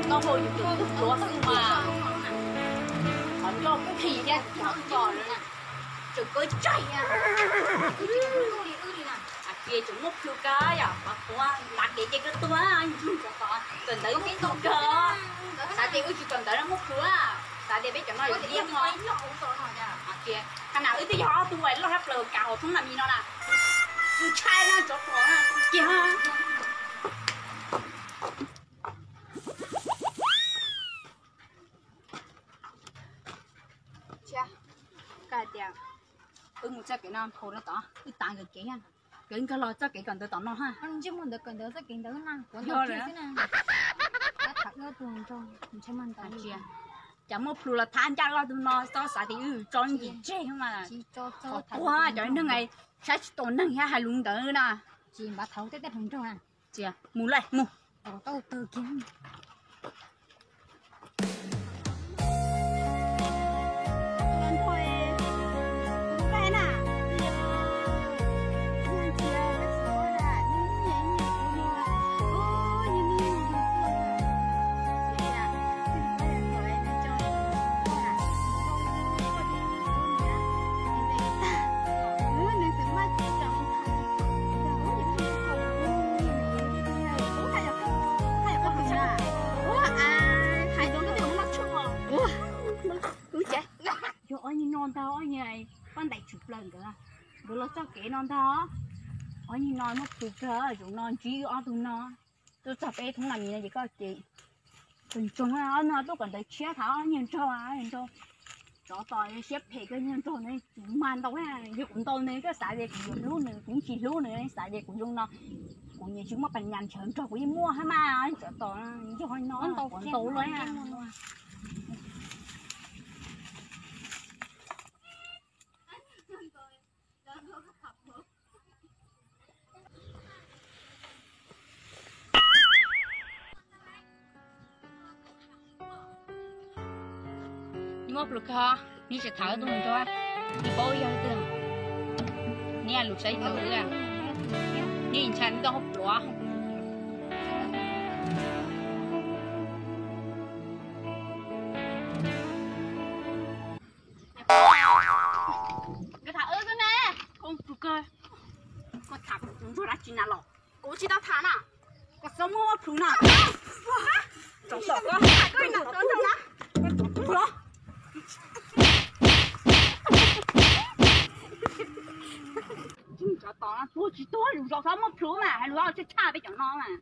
Koj hau yus tus pluav xwb mas, qhov ncauj phim thiab cov kos tseem kawg tsaig na. Hais tias tseem muaj plhws kawg yom, qhov tuav tav kev ces kawg tuag, ntsuag tsov tom kawm ntawv muaj plhws kawg. Xav tias wb tsis kawm ntawv no muaj plhws, xav tias peb cov no yog liab mog. Hais tias qhov na wb twb yog ob tug uas loj tshaj plaws kav hauv thoob nas mis no na. Tus ntshai no tsov tom kiag. Koj hais tias wb mus txoj kev no nkaus no tod, wb tav nkawd kev, nkawd nkag los txoj kev kawm ntawv tom no ha. Ntsej muag ntawd kawm ntawv txoj kev ntawd na, kuv ntawd xwb na. Cas muaj plhws los thab ncaj loj tus no, txhob xav tias wb tso ncim tseg mas. Qhov tuag cov neeg saib tsis taus neeg thiab hais lus ntawd na. Tsis npav thaum tej tej hluas nraug na. Mus lawm mus. Yog ob niag no ntag, ob niag poj ntaim tshwm plaws nkawd, nkawd los txoj kev no ntag. Ob niag no muaj plhws kawg, zaum no ntsib ob tug no tuaj txog peb thoob nas mis no ces koj ces tus ntsoog ob no tuaj kawm ntawv tshiab, tham ob niag nraug, niag nraug tsov tom siab phem kawg, niag nraug no kuv mas ntaus, yog kuv ntaus nws koj xav tias kuv yuav hlub nws, kuv tsis hlub nws, xav tias kuv zoo no kuv nyiam tsis muaj pas nyas ntshaw nraug kuv yeej muaj hab mas, tsov tom yog no kuv ntaus lawm. Neb muab plhws kawg, neb tsis tham wb tus ntsuag, neb paub yog twg, neb lus saib tau wb, neb ntshai neb tau hauv pluav. Koj tham wb xwb ne, koj plhws kawg, koj tham kuv tus ntsuag dab tsi na los, kuv tsis tau tham na, koj txhob muab plhws na. Tsov tom tuag tsis tuag, lus zos txhob muab plhws mas, hais lus tshaj tshaj peb cov no mas.